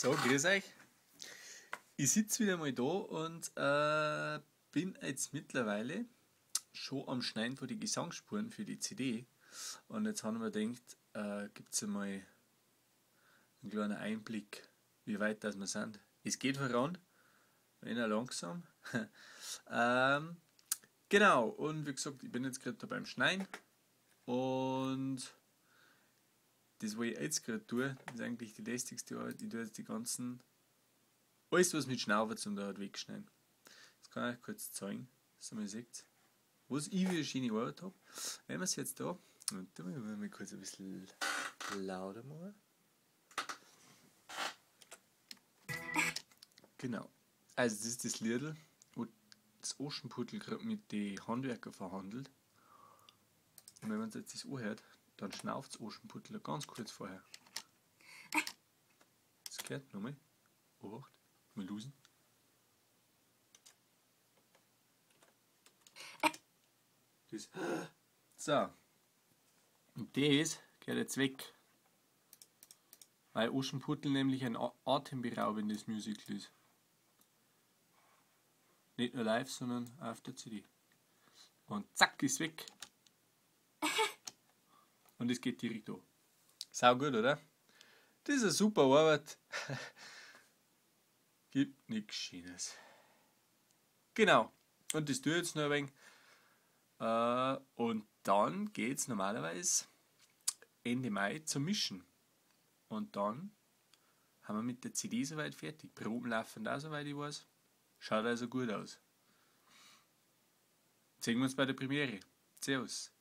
So, grüß euch. Ich sitze wieder mal da und bin jetzt mittlerweile schon am Schneiden von den Gesangsspuren für die CD. Und jetzt haben wir gedacht, gibt es einmal einen kleinen Einblick, wie weit das wir sind. Es geht voran, wenn auch langsam. Genau, und wie gesagt, ich bin jetzt gerade da beim Schneiden. Und das, was ich jetzt gerade tue, ist eigentlich die lästigste Arbeit. Ich tue jetzt die ganzen, alles was mit Schnaufen zu tun hat, wegschneiden. Das kann ich euch kurz zeigen, dass ihr mal seht, was ich für eine schöne Arbeit habe. Wenn wir es jetzt da, und da müssen wir mal kurz ein bisschen lauter machen. Genau, also das ist das Liedl, wo das Aschenputtel gerade mit den Handwerkern verhandelt. Und wenn man jetzt das anhört, dann schnauft das Aschenputtel ganz kurz vorher. Das gehört nochmal. Obacht, mal losen. Das. So. Und das geht jetzt weg. Weil Aschenputtel nämlich ein atemberaubendes Musical ist. Nicht nur live, sondern auf der CD. Und zack, ist weg. Und es geht direkt an. Sau gut, oder? Das ist eine super Arbeit. Gibt nichts Schönes. Genau. Und das tue ich jetzt noch ein wenig. Und dann geht's normalerweise Ende Mai zum Mischen. Und dann haben wir mit der CD soweit fertig. Proben laufen da, soweit ich weiß. Schaut also gut aus. Sehen wir uns bei der Premiere. Servus.